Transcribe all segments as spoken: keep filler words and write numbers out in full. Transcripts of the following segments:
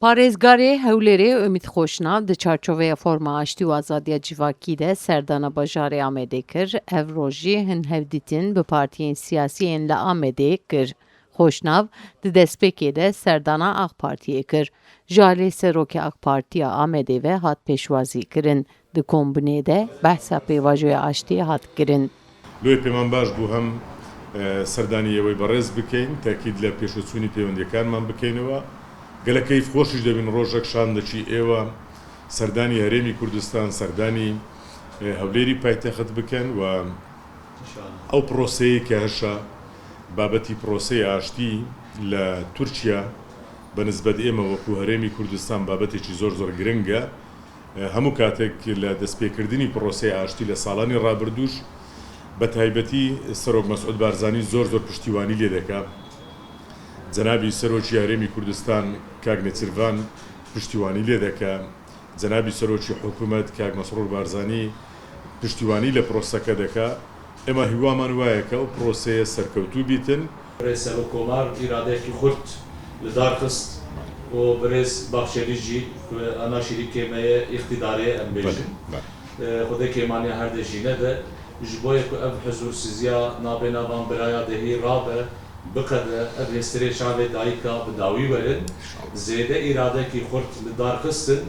Parêzgarê Hewlêrê Umît Xoşnav di çarçoveya Forma Aştî û Azadiya Civakî de serdana bajarê Amedê kir. Ev rojî hin hevdîtin bi partiyên siyasî yên li Amedê kir. Xoşnav di destpêkê de serdana AK Partiyê kir. Ji alî Serokê AK Partiya Amedê ve hat pêşwazî kirin. Di kombûnê de behsa pêvajoya aştiyê hat kirin. Lê pêman baş bû hem, e, serdanî êwê berêz bikeyn, tekîd li pêşveçûnî pêwendiyêkarman bikeynêwe. Gelek keyfxweş jî dibin rojek şan de çî êwe serdanî Herêmî Kurdistan, serdanî, e, Hewlêrî paytext bikin we ew proseyê ke hişa babetî proseyê aştî li Tirkiye bi nisbet ême wekû Herêmî Kurdistan babetêkî zor zor giring e. Hemû katek li destpêkirdinî proseyê aştî li salanî rabirdûş, bi taybetî Serok Mesûd Barzanî zor zor piştîwanî lê dike. Cenabî Serokî Herêmî Kurdistan Kak Nêçîrvan piştîwanî lê dike. Cenabî Serokî Hikûmet Kak Mesrûr Barzanî piştîwanî li proseke dike. Ema hîwaman waye ke ew proseyê serkewtû bîtin. Birêz Serokkomar îradeyekî xurt li dar xist û birêz Baxçelî jî ku ana şirîkê me ye îqtîdarê em bêjin. Belê, belê. E, Xwedê kêmaniya her de jî nede. Ji bo ye ku ev huzûrsizîya nabêna van biraya dehî rabe, biqede, ev hêstirê çavê dayika bi dawî werin, zêde îradekî xurt li dar xistin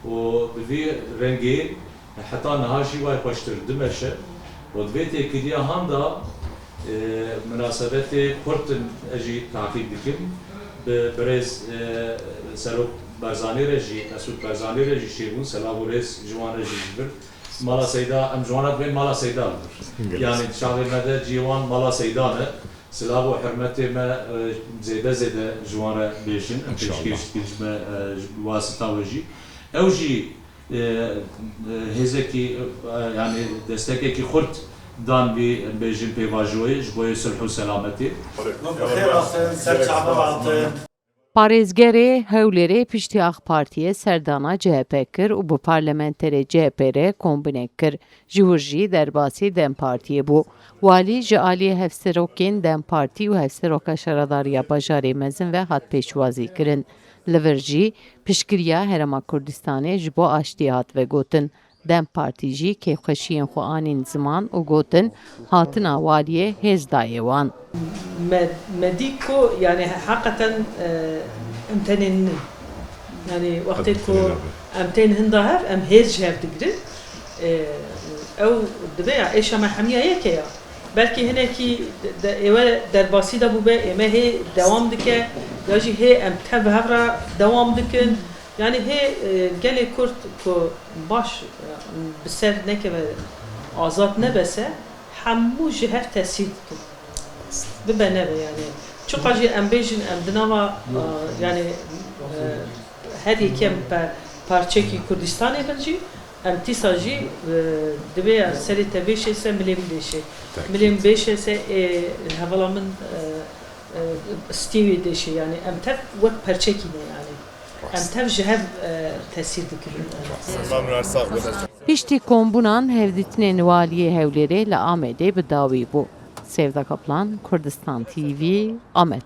û bi vî rengê heta niha jî way xweştir dimeşe û di vê têkiliya han de, e, minasebetê xurt in ez jî taqîb dikim. Bi birêz, e, Serok Barzanî re jî, Mesûd Barzanî re jî çêbûn, selav û rêz ji wan re jî ji vir. Mala Seyda, em ji wan re dibên Mala Seyda li vir. Gelek. Yanî di çavê me de cihê wan Mala Seyda ne. Silav û hurmetê me, e, zêde zêde ji wan re bêjin. Em, înşallah, pêşkêş dikin ji me, e, ji wasita we jî. Ew jî, e, e, hêzekî, e, yanî destekekî xurt dan vî, em bêjin, pêvajoyê ji bo yê sulh û selametê. Bi xêr hatin, ser çava hatin. Parêzgerê Hewlêrê piştî AK Partiyê serdana C H P kir û bi parlamenterê C H P re kombûnek kir. Ji wir jî derbasî DEM Partiyê bû. Walî ji alî hevserokên DEM Partî û hevseroka şaredariya bajarê mezin ve hat pêşwazî kirin. Li vir jî piştgiriya Herêma Kurdistanê ji bo aştiyê hat vegotin. DEM Partî jî kêfxweşiyên xwe anîn ziman û gotin, hatina waliyê hêz dayê wan. Me, me dî ku, yanî, heqeten, e, em tenê nîn. Yanî, wextê ku em tên hinda hev, em hêz ji hev digirin. E, ew dibe ya, êşa me hemiya yek e ya. Belkî hinekî de, de, êwe derbasî de bûbe, ê me hê dewam dike, ya jî hê em tev bi hev re dewam dikin. Yanî hê, e, gelê Kurd ku baş, e, bi ser nekeve, azad nebese, hemû ji hev tesîr dikin. Bibe nebe yanî. Çiqa jî em bêjin, em di nava, e, yanî, e, her yekê em pe-, parçekî Kurdistanê bin jî, em tîsa jî, e, divê ya serê te bêşê se milê min bêşê. Tekît. Milê min bêşê se, ê, hevala min, e, e, stî wê dêşê, yanî em tev wek perçekî ne yanî. Em tev ji hev, e, tesîr dikirin. Piştî kombûnan hevdîtinên waliyê Hewlêrê li Amedê bi dawî bû. Sevda Kaplan, Kurdistan T V, Amed.